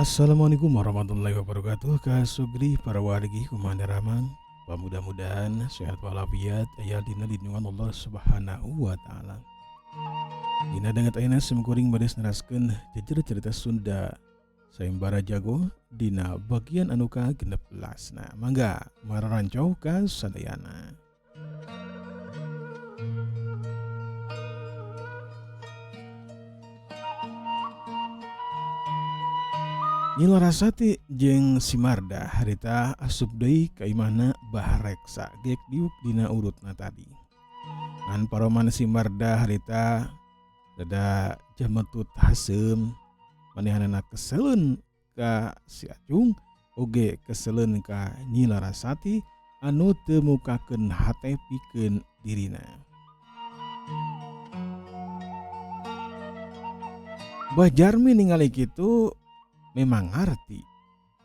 Assalamualaikum warahmatullahi wabarakatuh. Kasugri para wargi, kumaha daramang? Mudah-mudahan sehat walafiat, aya dina lindungan Allah Subhanahu wa taala. Dina danget ayeuna simkuring bade neraskeun jejer cerita Sunda Sayembara Jago dina bagian anu ka-16. Nah, mangga mararancau ka sadayana. Nyi Larasati jeung si Marda harita asup deui ka imahna Bah Reksa gek diuk dina urutna tadi. Ngan paroman si Marda harita dada jametut haseum, manehanana keseleun ka si Acung oge keseleun ka Nyi Larasati anu teu mukakeun hate pikeun dirina. Bah Jarmi ningali kitu memang ngarti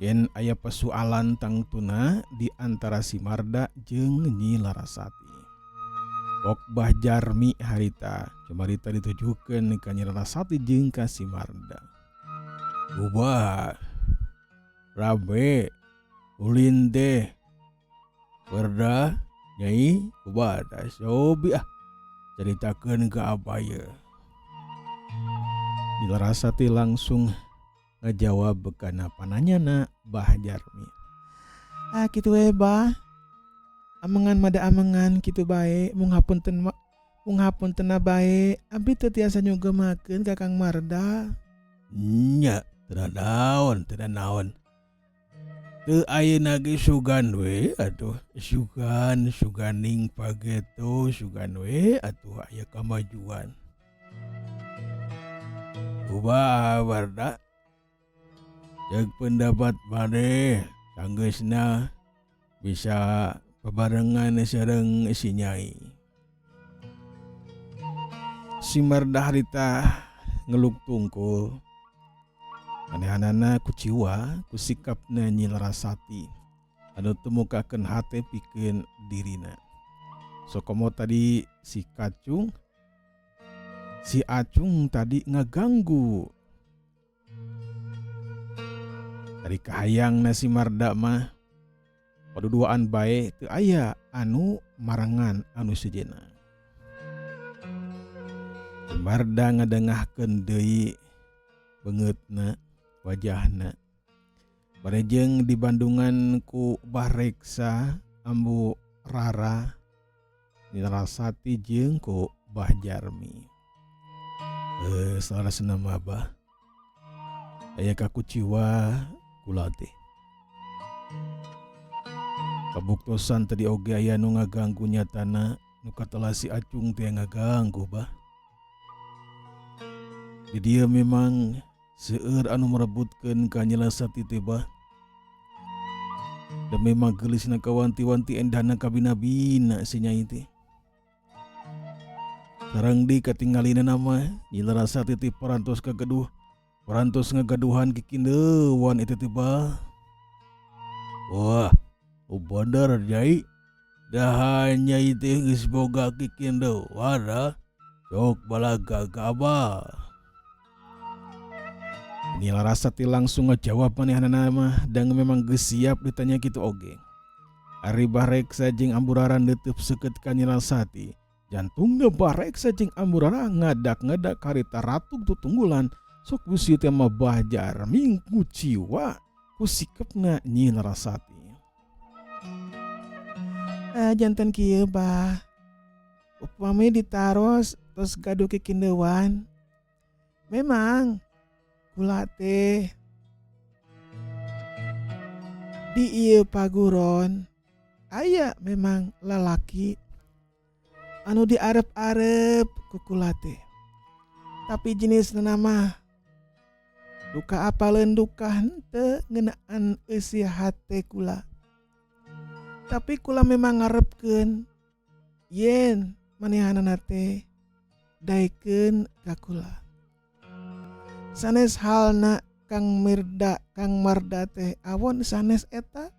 yen aya persoalan tangtuna di antara si Marda jeung Nyi Larasati. Pok Bah Jarmi harita cumarita ditujukeun ka Nyi Larasati jeung ka si Marda. Ubah rame ulin teh Berda nyai kumaha tah sobi ah caritakeun ka abah ye. Nyi Larasati langsung ngajawab kana pananyana Bah Jarmi. Ah kitu we bah, amengan mah da amengan kitu bae mung hapunten mung hapuntenna bae abdi teu tiasa nyugemakeun ka Kang Marda. Nya teu nanaon teu nanaon. Teu ayeuna ge sugan we atuh sugan suganing pageto sugan we atuh aya kamajuan. Kumaha Warda? Ceuk pendapat maneh sanggeusna bisa babarengan sareng si Nyai. Si Marda harita ngeluk tungkul. Manehanana kuciwa ku sikapna Nyi Larasati anu teu mukakeun hate pikeun dirina. Sokomo tadi si Kacung, si Acung tadi ngaganggu. Ari kahayangna si Marda mah paduduaan bae teu aya anu marangan anu sejenna. Si Marda ngadengahkeun deui beungeutna, wajahna. Bari jeung dibandungan ku Bah Reksa, Ambu Rara, Nyi Larasati jeung ku Bah Jarmi. Heuh salarasna mah Bah. Aya kakuciwa kula teh. Kabuktosan tadi oge aya nu ngaganggu nyatana nu katelah si Acung teh ngaganggu Bah. Di dieu memang seueur anu merebutkeun ka Nyi Larasati teh Bah. Da memang geulisna kawanti-wanti endahna kabina-bina si Nyai teh. Sareng deui katingalina mah Nyi Larasati teh parantos kagaduh parantos ngagaduhan kikindeuan eta teh Bah. Wah, bener Nyai. Daha Nyai teh geus boga kikindeuan ah. Sok balaga ka abah. Nyi Larasati langsung ngajawab manehanana mah dang memang geus siap ditanya kitu oge. Ari Bah Reksa jeung Ambu Rara neuteub seukeut ka Nyi Larasati. Jantungna Bah Reksa jeung Ambu Rara ngadak-ngadak harita ratug tutunggulan sok bisi teh mah Bah Jarmi kuciwa ku sikepna Nyi Larasati. Ah janten kieu Bah. Upami ditaros tos gaduh kikindeuan. Memang kula teh di ieu paguron aya memang lalaki anu diarep-arep ku kula teh. Tapi jenisna mah duka apaleun duka henteu ngeunaan eusi hate kula. Tapi kula memang ngarepkeun yen manehanana teh daekeun ka kula. Sanes halna Kang Mirda Kang Marda teh awon sanes eta.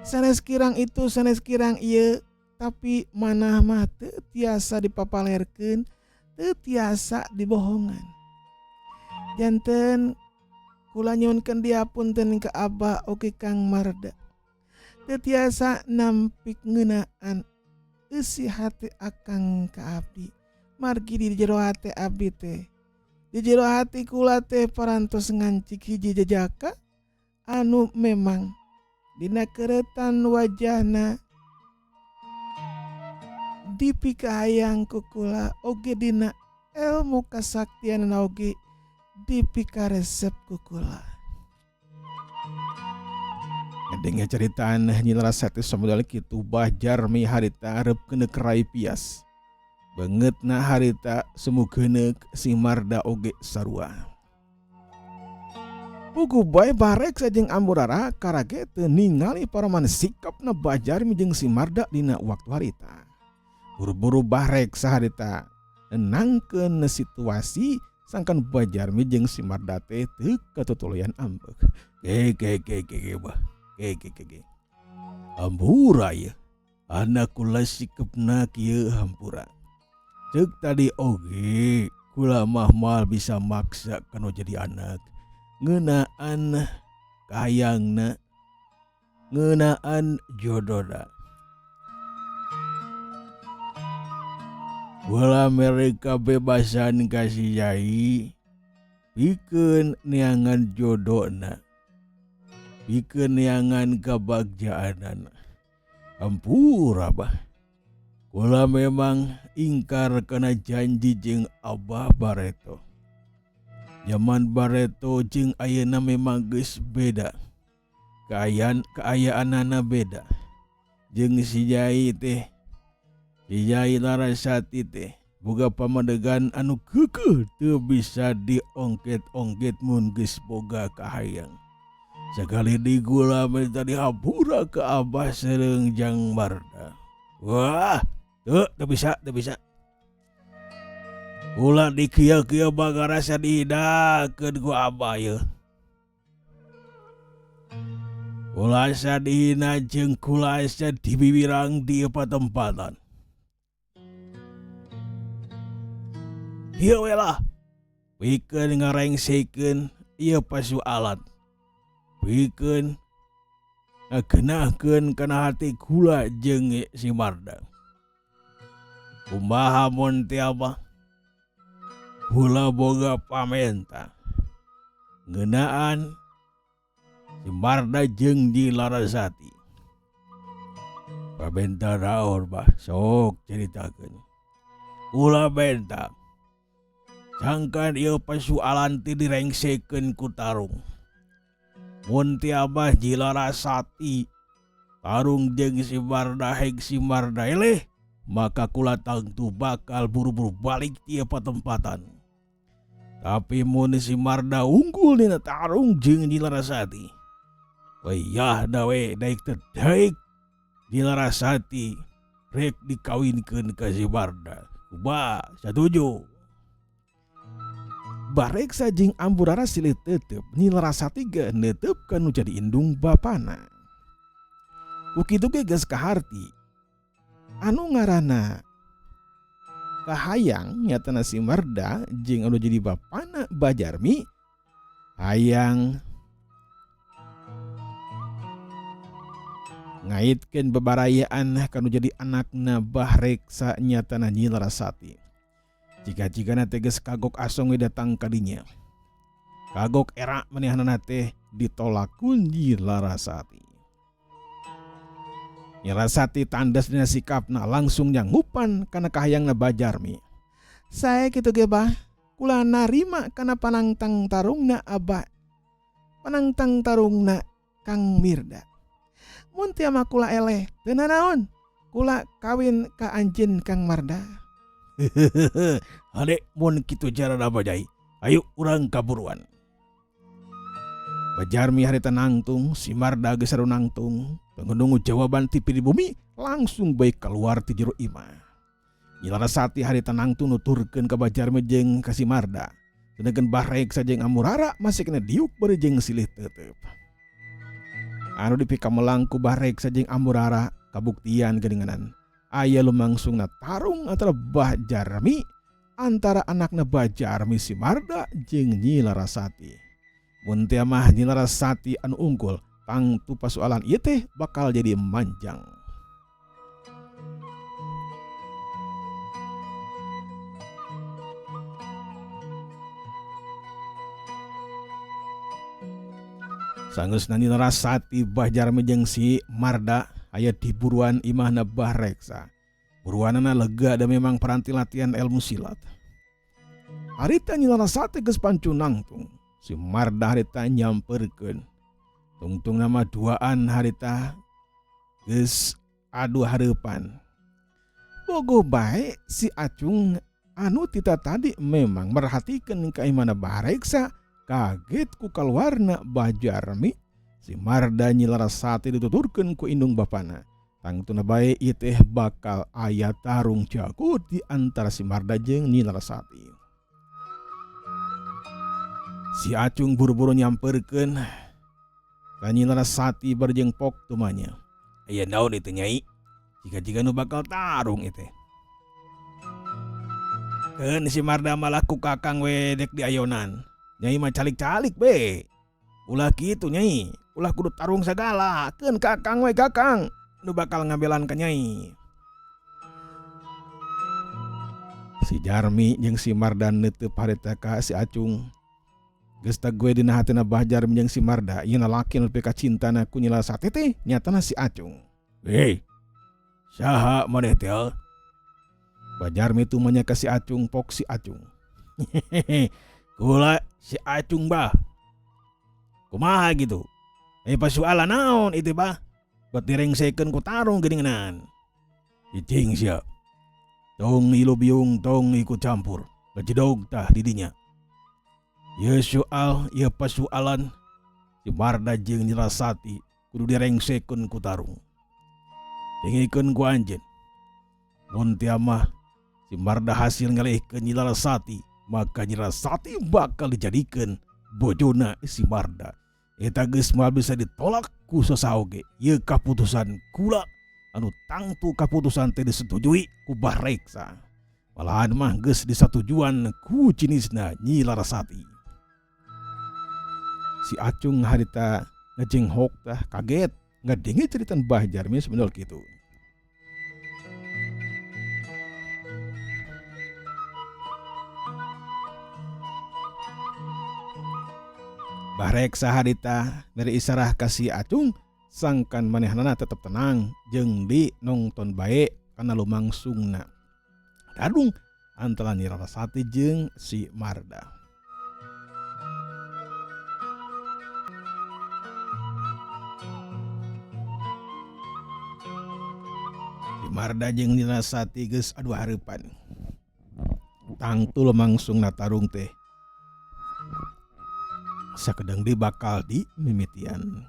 Sanes kirang itu sanes kirang ieu tapi manah mah teu tiasa dipapalerkeun, teu tiasa dibohongan. Janten Kula nyuhunkeun dihapunten ka Abah oge Kang Marda. Teu tiasa nampik ngeunaan eusi hate akang ka abdi. Margi di jero hate abdi teh. Di jero hati kula teh parantos ngancik hiji jejaka anu memang dina keretan wajahna dipikahayang ku kula oge dina elmu kasaktianna oge dipikaresep ku kula. Ngadenge caritaan Nyi Larasati samodal kitu Bah Jarmi harita areup keuneuk rai pias. Beungeutna harita semu keuneuk si Marda oge sarua. Puguh bae Bareksa jeung Amburara karage teu ningali paroman sikapna Bah Jarmi jeung si Marda dina waktu harita. Buru-buru Bareksa harita nenangkeun situasi sangkan Bah Jarmi jeung si Marda teh teu katutuluyan ambek. Ge ge ge ge ge bah. Ge ge ge ge. Hampura ieu. Anak kula sikepna kieu hampura. Ceuk tadi oge kula mah moal bisa maksa kanu jadi anak. Ngeunaan kahayangna, ngeunaan jodona. Kula mere kabebasan ka si Yai pikeun neangan jodona, pikeun neangan kabagjaanana. Hampura bah. Kula memang ingkar kana janji jeung Abah Bareto. Zaman Bareto jeung ayeuna memang geus beda. Kaayaanana beda. Jeung si Yai teh, si Yai Larasati teh boga pamadegan anu keukeuh teu bisa diongket-ongket mun geus boga kahayang. Sakali digula minta dihampura ka Abah sareng Jang Marda. Wah, teu bisa, teu bisa. Kula dikieu-kieu bagarasa dihidakeun ku Abah ieu. Kula asa dihina jeung kula asa dibiwirang di patempatan. Kieu we lah, pikeun ngarengsekeun ieu pasualan. Pikeun ngageunahkeun kana hati kula jeung si Marda. Kumaha mun teh Abah? Kula boga pamenta ngeunaan si Marda jeung Nyi Larasati. Pamenta naon bah? Sok caritakeun. Kula menta sangkan ieu pasualan teh direngsekeun ku tarung. Mun ti Abah Nyi Larasati tarung jeung si Marda heg si Marda eleh, maka kula tangtu bakal buru-buru balik ti patempatan. Tapi mun si Marda unggul dina tarung jeung Nyi Larasati, wayah dawe daik teu daik Nyi Larasati rek dikawinkeun ka si Marda. Kumaha satuju? Bareksa jeung Amburara silih tetep Nyi Larasati ge neuteup ka nu jadi indung bapana. Ku kitu ge geus kaharti anu ngaranna kahayang nyatana si Marda jeung anu jadi bapana Bajarmi hayang ngaitkeun bebarayaan kanu jadi anakna Bahreksa nyatana Nyi Larasati. Jika-jigana teh geus kagok asong we datang ka dinya. Kagok era manehanana teh ditolak ku Nyi Larasati. Nyi Larasati tandas dina sikapna langsung nyanggupan kana kahayangna Bajarmi. Sae kitu ge bah, kula narima kana panangtang tarungna Abah. Panangtang tarungna Kang Mirda. Mun teu mah kula eleh, teu nanaon. Kula kawin ka anjeun Kang Marda. Hade mun kitu carana Bajai. Ayo urang kaburuan. Bajarmi harita nangtung, si Marda geus nangtung. Teu jawaban ti piri bumi langsung bae keluar ti jero imah. Nyi Larasati harita nangtung nuturkeun ka Bajarmi jeung ka si Marda. Sedengkeun Bahreksa jeung Amurara masih kena diuk bari jeung silih tetep. Anu dipikamelang ku Bahreksa jeung Amurara kabuktian geuninganan. Aya lumangsungna tarung antara Bah Jarmi antara anakna Bah Jarmi si Marda jeung Nyi Larasati. Mun teu mah Nyi Larasati anu unggul, tangtu pasualan ieu teh bakal jadi manjang. Sanggeusna Nyi Larasati Bah Jarmi jeung si Marda aya di buruan imahna Bah Reksa. Buruanana lega da memang peranti latihan ilmu silat. Harita Nyi Larasati geus pancu nangtung, si Marda harita nyamperkeun. Tungtung nama duaan harita geus adu hareupan. Bogoh bae si Acung anu tita tadi memang merhatikeun ka imahna Bah Reksa, kaget ku kaluarna Bah Jarmi. Si Marda Nyi Larasati dituturkeun ku indung bapana. Tangtuna bae ieu teh bakal aya tarung jago di antara si Marda jeung Nyi Larasati. Si Acung buru-buru nyamperkeun ka Nyi Larasati bari jeung pok tumanya. Aya naon ieu teh Nyai? Jiga-jiga nu bakal tarung ieu teh. Keun si Marda malah ku kakang we dek diayonan. Nyai mah calik-calik be. Ulah kitu Nyai, ulah kudu tarung sagala. Keun kakang we kakang nu bakal ngabelan ka Nyai. Si Jarmi jeung si Marda neuteup harita ka si Acung. Geus tag gue dina hatina Bah Jarmi jeung si Marda, ieu lalaki nu pika cintana ku Nyi Larasati teh nyatana si Acung. Hei, saha maneh teh? Bah Jarmi tumanya ka si Acung, pok si Acung. Kula si Acung bah. Kumaha gitu? Pasualan naon itu bah? Bet direngsekeun ku tarung geuningan. Cicing sia. Tong ilu biung tong ikut campur. Ngajedog tah didinya. Ieu soal, ieu pasualan si Marda jeung Nyi Larasati kudu direngsekeun ku tarung. Dengikeun ku anjeun. Mun tia mah si Marda hasil ngalihkeun Nyi Larasati, maka Nyi Larasati bakal dijadikeun bojona si Marda. Eta geus moal bisa ditolak ku sasaha oge. Ieu kaputusan kula anu tangtu kaputusan teh disetujui ku Bah Reksa. Malahan mah geus disatujuan ku cinisna Nyi Larasati. Si Acung harita ngejenghok tah kaget ngadenge ceritaan Bah Jarmi sebenol kitu. Bah Reksa harita mere isarah ka si Acung sangkan manehanana tetep tenang jeung di nongton bae kana lumangsungna. Tarung antara Nyi Larasati jeung si Marda. Si Marda jeung Nyi Larasati geus adu hareupan. Tangtu lumangsungna tarung teh sakedeng di bakal di mimitian.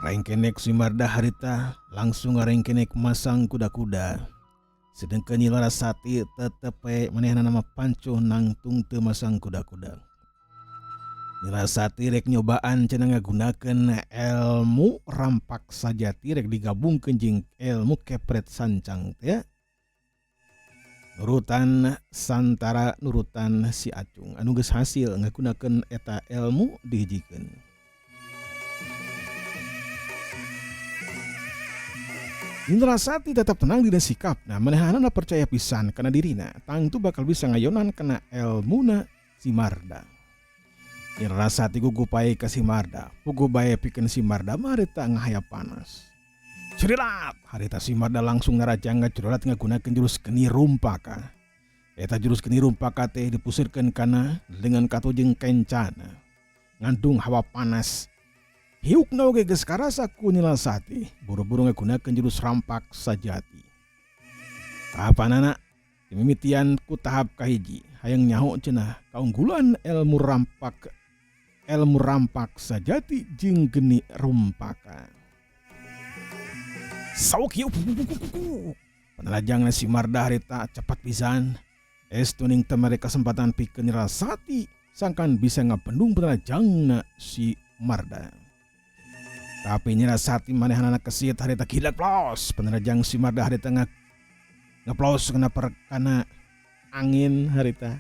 Rengkenek si Marda harita langsung ngarengkenek masang kuda-kuda. Sedangkan Nyi Larasati tetep we manehna nama pancuh nangtung teu masang kuda-kuda. Nyi Larasati rek nyobaan cenah ngagunakeun ilmu rampak sajati rek digabungkeun jeung ilmu kepret sancang teh. Nurutan santara nurutan si Acung anu geus hasil ngagunakeun eta ilmu dihijikeun. Nyi Larasati tetap tenang dina sikapna, manehanana percaya pisan kana dirina, tangtu bakal bisa ngayonan kana elmuna si Marda. Nyi Larasati gugup bae ka si Marda, puguh bae pikeun si Marda mah harita ngahaya panas. Curilat, harita si Marda langsung ngarajang ngacurilat ngagunakeun jurus geni rumpaka. Eta jurus geni rumpaka teh dipusirkeun kana dengan katujeng kencana. Ngandung hawa panas. Hiukna oge geus karasa ku Nyi Larasati, buru-buru ngagunakeun jurus rampak sajati. Tahapanana dimimitian ku tahap kahiji, hayang nyaho cenah kaunggulan ilmu rampak sajati jeung geni rumpaka. Sauk ieu, Panalajangna si Marda harita cepat pisan. Es tuning teu mere kesempatan pikeun Nyi Larasati sangkan bisa ngabendung panalajangna si Marda. Tapi Nyi Larasati manehanana kesit harita gila plos. Panalajang si Marda harita ngeplos kena perkana angin harita.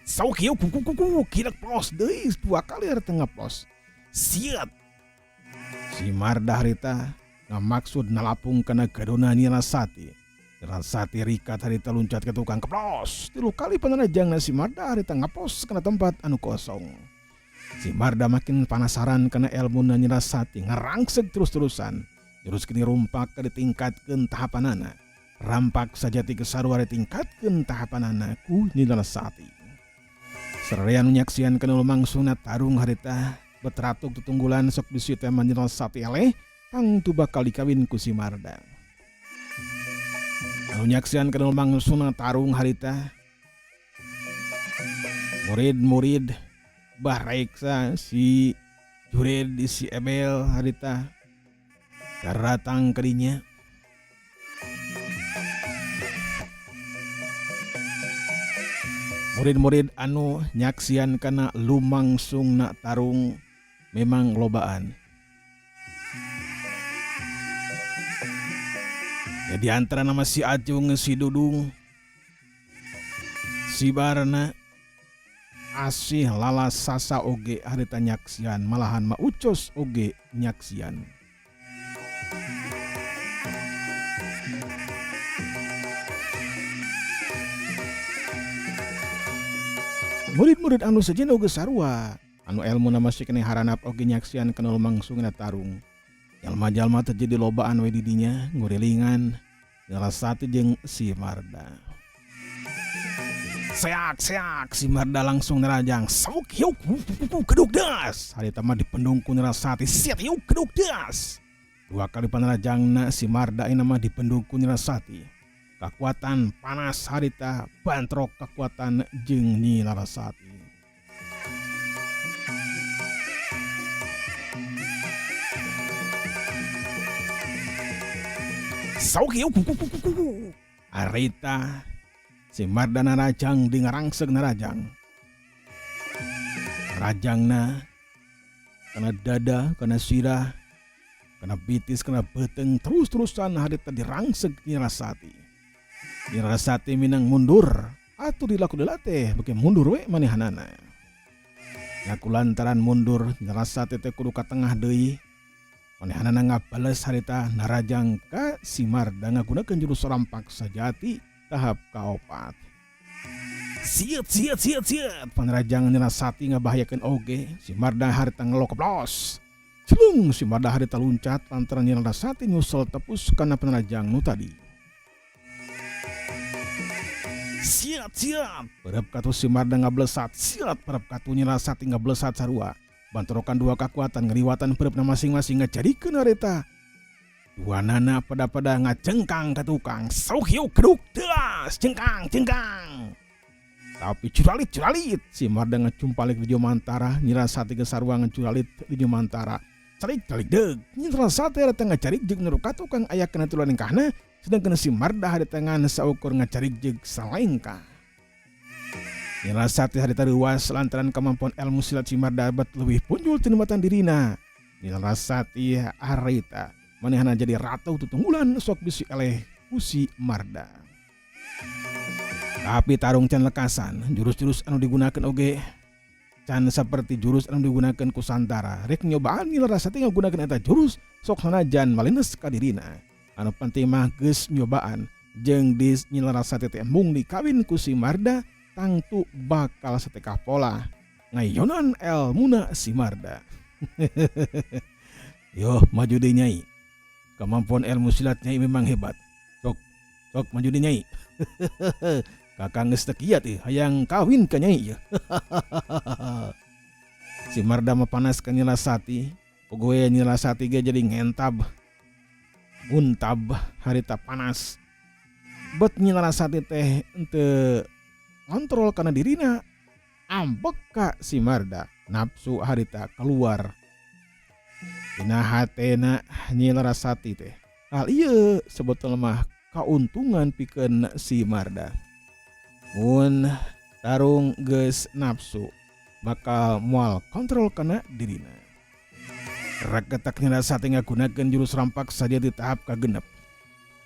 Sauk ieu ku ku ku ku kidak plos deui dua kali harita ngaplos. Siat. Si Marda harita ngamaksud nalapung kana gadona Nyi Larasati. Nyi Larasati rikat harita luncat ka tukang keplos. Tilu kali panarajangna si Marda harita ngaplos kana tempat anu kosong. Si Marda makin panasaran kana elmuna Nyi Larasati ngarangseg terus-terusan. Jurus kini rumpak ka ditingkatkeun tahapanana. Rampak sajati ke sarua ditingkatkeun tahapanana ku Nyi Larasati. Sararea nu nyaksian kana lumangsungna tarung harita beteratuk tutunggulan sok bisi teh mah Nyi Larasati eleh tangtu bakal dikawin ku si Marda. Anu nyaksian kana lumangsungna tarung harita murid-murid Bahraiksa si Jured si Ebel harita daratang ka dinya. Murid-murid anu nyaksian kana lumangsungna tarung memang lobaan. Ya di antara nama si Acung, si Dudung, si Barna, Asih Lala Sasa oge harita nyaksian malahan ma Ucos oge nyaksian. Murid-murid anu sejen oge sarua anu elmuna masih keneh haranap oge nyaksian kana lumangsungna tarung. Jalma-jalma teh jadi lobaan we di dinya ngurilingan Larasati jeung si Marda. Seak seak si Marda langsung nerajang sauk yuk keduk das harita mah dipendung ku Larasati siat yuk keduk das. Dua kali panarajangna si Marda ayeuna mah dipendung ku Larasati. Kakuatan panas harita bantrok kakuatan jeung Nyi Larasati. Sauk ieu kukukukuku. Harita si Marda narajang di ngarangseg narajang. Rajangna kana dada, kana sirah, kana bitis, kana beuteung terus-terusan harita dirangseg Nyi Larasati. Nyi Larasati minang mundur atuh dilaku deula teh beuki mundur we manehanana. Nya kulantaran mundur Nyi Larasati teh kudu ka tengah deui. Manehanana ngabales harita narajang ka si Marda ngagunakeun jurus rampak sajati tahap kaopat. Siet siet siet siet panrajang Nyi Larasati ngabahayakeun oge si Marda harita ngelok keplos. Celung si Marda harita luncat lantaran Nyi Larasati nyusel tepus kana panrajang nu tadi. Siat siat perep katuh si Marda ngablesat siat perep katuh Nyi Larasati ngablesat sarua. Bantorokan dua kakuatan ngaliwatan perepna masing-masing ngajadikeun harita. Dua nana pada-pada ngacengkang ka tukang sauk hiuk keduk teas cengkang cengkang. Tapi curalit curalit si Marda ngacumpalik di Jomantara Nyi Larasati ge sarua ngacuralit di Jomantara. Calik calik deuk Nyi Larasati harita ngacarik jeung nu ka tukang aya kana tilu lengkahna sedangkeun si Marda harita ngan saukur ngacarik jeung salengkah. Nyi Larasati harita reuas lantaran kamampuan elmu silat si Marda bet leuwih punjul tinimatan dirina. Nyi Larasati harita manehna jadi ratu tutunggulan sok bisi eleh ku si Marda. Tapi tarung can lekasan, jurus-jurus anu digunakeun oge can saperti jurus anu digunakeun ku Santara. Rek nyobaan Nyi Larasati ngagunakeun eta jurus sok sanajan malenes ka dirina. Anu penting mah geus nyobaan jeung di Nyi Larasati teh embung dikawin ku si Marda tangtu bakal satekah pola. Ngayonan elmuna si Marda. Yoh maju deui nyai. Kamampuan elmu silat nyai memang hebat. Sok sok maju deui nyai. Kakang geus teu kiat ih hayang kawin ka nyai ieu. Si Marda mah panas ka Nyi Larasati. Pogoe Nyi Larasati ge jadi ngentab. Nguntab harita panas. Bet Nyi Larasati teh henteu ngontrol kana dirina. Ambek ka si Marda nafsu harita keluar dina hatena Nyi Larasati teh. Hal ieu sebetulna mah kauntungan pikeun si Marda. Mun tarung geus nafsu bakal moal kontrol kana dirina. Raketak Nyi Larasati ngagunakeun jurus rampak saja di tahap kagenep.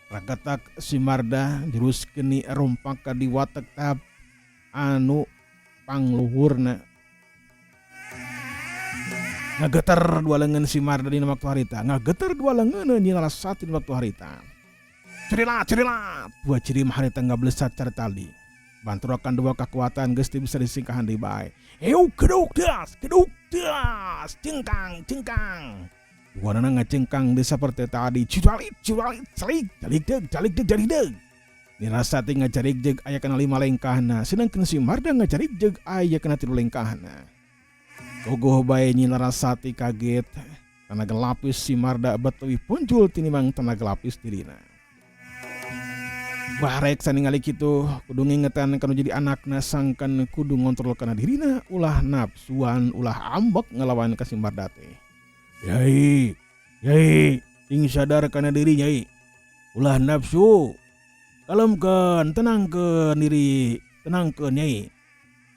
Raketak si Marda jurus keni rompak ka diwatek tahap anu. Pangluhurna. Ngageter dua lengan si Marda dina waktu harita, ngageter dua lengan Nyi Larasati dina waktu harita. Cerilat, cerilat, dua ciri mah harita ngablesat cara tali. Banturokan dua kekuatan geus teu bisa disingkahan deui bae. Euk keduk das, keduk das, cengkang, cengkang. Duanana ngacengkang deui saperti tadi, ciralit, ciralit, calik, calik deug, calik deug, calik deug. Nyi Larasati ngacarik jeung aya kana lima lengkahna, sedangkan si Marda ngacarik jeung aya kana tilu lengkahna. Gogoh bae Nyi Larasati kaget, tanaga lapis si Marda bet leuwih ponjul tinimbang tanaga lapis dirina. Bah Reksa ningali kitu kudu ngingetan kanu jadi anakna sangkan kudu ngontrol kana dirina ulah nafsuan ulah ambek ngalawan ka si Marda teh. Yai, yai, sing sadar kana diri nyai. Ulah nafsu. Kalemkeun, tenangkeun diri, tenangkeun nyai.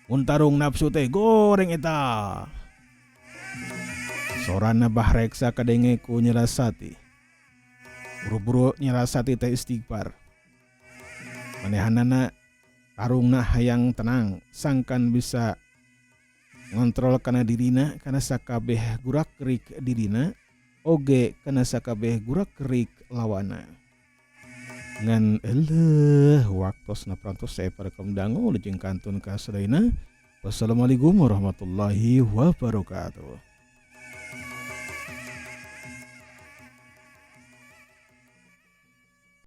Mun tarung nafsu teh goreng eta. Sorana Bah Reksa kadenge ku Nyi Larasati. Buru-buru Nyi Larasati teh istighfar. Manehanana tarungna hayang tenang sangkan bisa ngontrol kana dirina kana sakabeh gurak gerik dirina oge kana sakabeh gurak gerik lawana. Ngan eleuh waktosna parantos saya parekom dangu leujeung kantun ka sadayana. Wassalamualaikum warahmatullahi wabarakatuh.